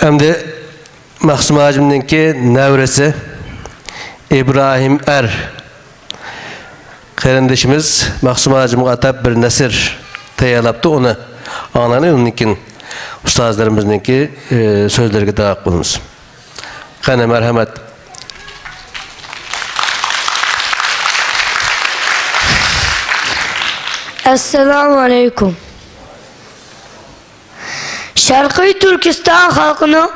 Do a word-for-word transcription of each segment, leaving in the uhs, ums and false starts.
ئەمدى مەخسۇم ھاجىمنىڭكى نەۋرىسى ئىبراھىم ئەر قېرىندىشىمىز مەخسۇم ھاجىمغا ئاتاپ بىر نەسر تەييارلاپتۇ، ئۇنى ئاڭلايلى، ئۇندىن كېيىن ئۇستازلىرىمىزنىڭكى، ئى، سۆزلىرىگە داۋام قىلىمىز. قېنى، مەرھەمەت. ئەسسالامۇ ئەلەيكۇم. شەرقىي تۈركىستان خەلقىنىڭ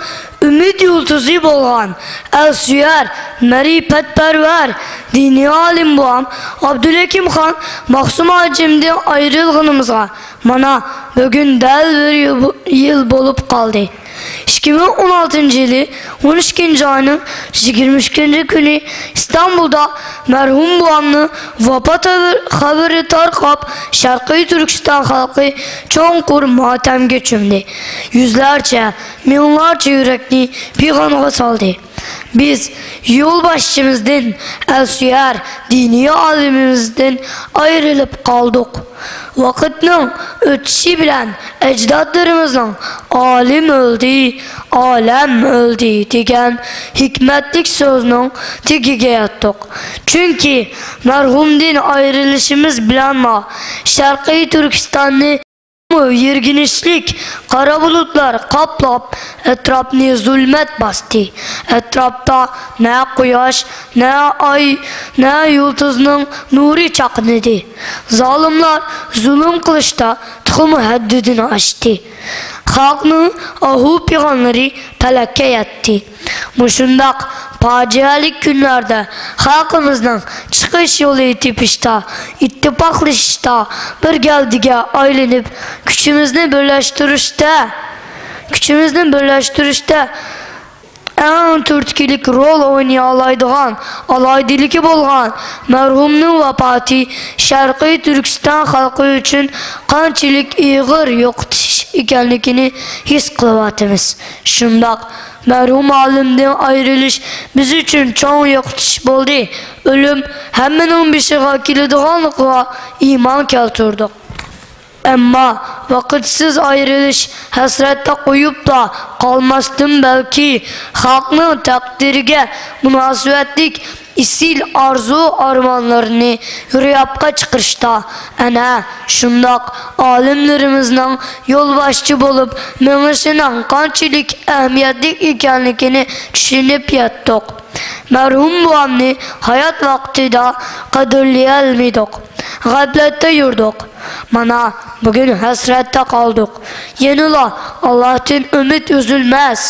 ئۈمىد يۇلتۇزى بولغان ئەلسۆيەر، مەرىپەتپەرۋەر، دىنىي ئالىم بوۋام ئابدۇلھەكىم خان مەخسۇم ھاجىمدىن ئايرىلغىنىمىزغا مانا بۈگۈن دەل بىر يىل، يىل بولۇپ قالدى. ئىككى مىڭ ئون ئالتىنچى يىلى ئون ئىككىنچى ئاينىڭ يىگىرمە ئىككىنچى كۈنى ئىستانبۇلدا مەرھۇم بوۋامنىڭ ۋاپات خەۋىرى تارقاپ، شەرقىي تۈركىستان خەلقى چوڭقۇر ماتەمگە چۆمدى. يۈزلەرچە، مىڭلارچە يۈرەكنى پىغانغا سالدى. بىز يولباشچىمىزدىن، ئەلسۆيەر دىنىي ئالىمىمىزدىن ئايرىلىپ قالدۇق. ۋاقىتنىڭ ئۆتۈشى بىلەن ئەجدادلىرىمىزنىڭ «ئالىم ئۆلدى، ئالەم ئۆلدى» دېگەن ھېكمەتلىك سۆزىنىڭ تېگىگە يەتتۇق. چۈنكى مەرھۇمدىن ئايرىلىشىمىز بىلەنلا شەرقىي تۈركىستاننى يىرگىنچلىك قارا بۇلۇتلار قاپلاپ، ئەتراپنى زۇلمەت باستى. ئەتراپتا نە قۇياش، نە ئاي، نە يۇلتۇزنىڭ نۇرى چاقنىدى. زالىملار زۇلۇم قىلىشتا تېخىمۇ ھەددىدىن ئاشتى. خەلقنىڭ ئاھۇ پىغانلىرى پەلەككە يەتتى. مۇشۇنداق پاجىئەلىك كۈنلەردە خەلقىمىزنىڭ چىقىش يولى تېپىشتا، ئىتتىپاقلىشىشتا، بىر گەۋدىگە ئايلىنىپ، كۈچىمىزنى بىرلەشتۈرۈشتە، كۈچىمىزنى بىرلەشتۈرۈشتە ئەڭ تۈرتكىلىك رول ئوينىيالايدىغان، ئالاھىدىلىكى بولغان مەرھۇمنىڭ ۋاپاتى شەرقىي تۈركىستان خەلقى ئۈچۈن قانچىلىك ئېغىر يوقىتىش ئىكەنلىكىنى ھېس قىلىۋاتىمىز. شۇنداق، مەرھۇم ئالىمدىن ئايرىلىش بىز ئۈچۈن چوڭ يوقىتىش بولدى. ئۆلۈم ھەممىنىڭ بېشىغا كېلىدىغانلىقىغا ئىمان كەلتۈردۇق. ئەمما ۋاقىتسىز ئايرىلىش ھەسرەتتە قويۇپلا قالماستىن، بەلكى خەلقنىڭ تەقدىرىگە مۇناسىۋەتلىك ئېسىل ئارزۇ-ئارمانلىرىنى روياپقا چىقىرىشتا، ئەنە شۇنداق ئالىملىرىمىزنىڭ يولباشچى بولۇپ مېڭىشىنىڭ قانچىلىك ئەھمىيەتلىك ئىكەنلىكىنى چۈشىنىپ يەتتۇق. مەرھۇم بوۋامنى ھايات ۋاقتىدا قەدىرلىيەلمىدۇق. غەپلەتتە يۈردۇق. مانا، بۈگۈن ھەسرەتتە قالدۇق. يەنىلا ئاللاھتىن ئۈمىد ئۈزۈلمەس.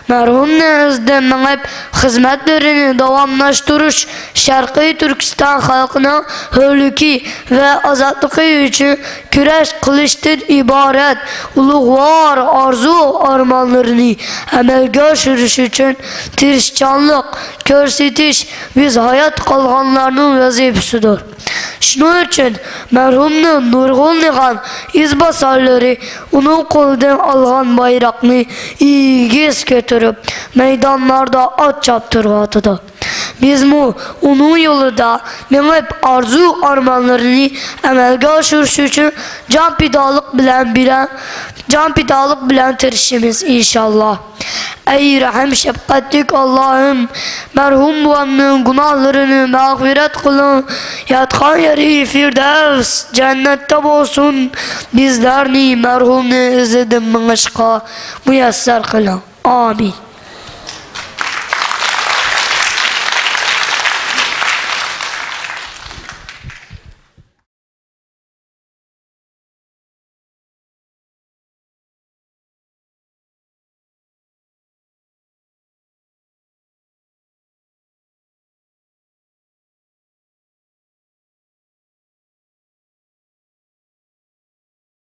مەرھۇمنىڭ ئىزىدا مېڭىپ، خىزمەتلىرىنى داۋاملاشتۇرۇش شەرقىي تۈركىستان خەلقىنىڭ ھۆرلۈكى ۋە ئازادلىقى ئۈچۈن كۈرەش قىلىشتىن ئىبارەت ئۇلۇغۋار ئارزۇ-ئارمانلىرىنى ئەمەلگە ئاشۇرۇش ئۈچۈن تىرىشچانلىق كۆرسىتىش بىز ھايات قالغانلارنىڭ ۋەزىپىسىدۇر. شۇنىڭ ئۈچۈن مەرھۇمنىڭ نۇرغۇنلىغان ئىزباسارلىرى ئۇنىڭ قولىدىن ئالغان بايراقنى ئېگىز كۆتۈرۈپ، مەيدانلاردا ئات چاپتۇرۇۋاتىدۇ. بىزمۇ ئۇنىڭ يولىدا مېڭىپ، ئارزۇ-ئارمانلىرىنى ئەمەلگە ئاشۇرۇش ئۈچۈن جان پىدالىق بىلەن، بىلەن، جان پىدالىق بىلەن تىرىشىمىز، ئىنشاللا. ئەي رەھىم شەپقەتلىك ئاللاھىم، مەرھۇم بوۋامنىڭ گۇناھلىرىنى مەغپىرەت قىلىڭ، ياتقان يېرى فىردەۋس جەننەتتە بولسۇن، بىزلەرنى مەرھۇمنىڭ ئىزىدىن مېڭىشقا مۇيەسسەر قىلىڭ. ئامىن.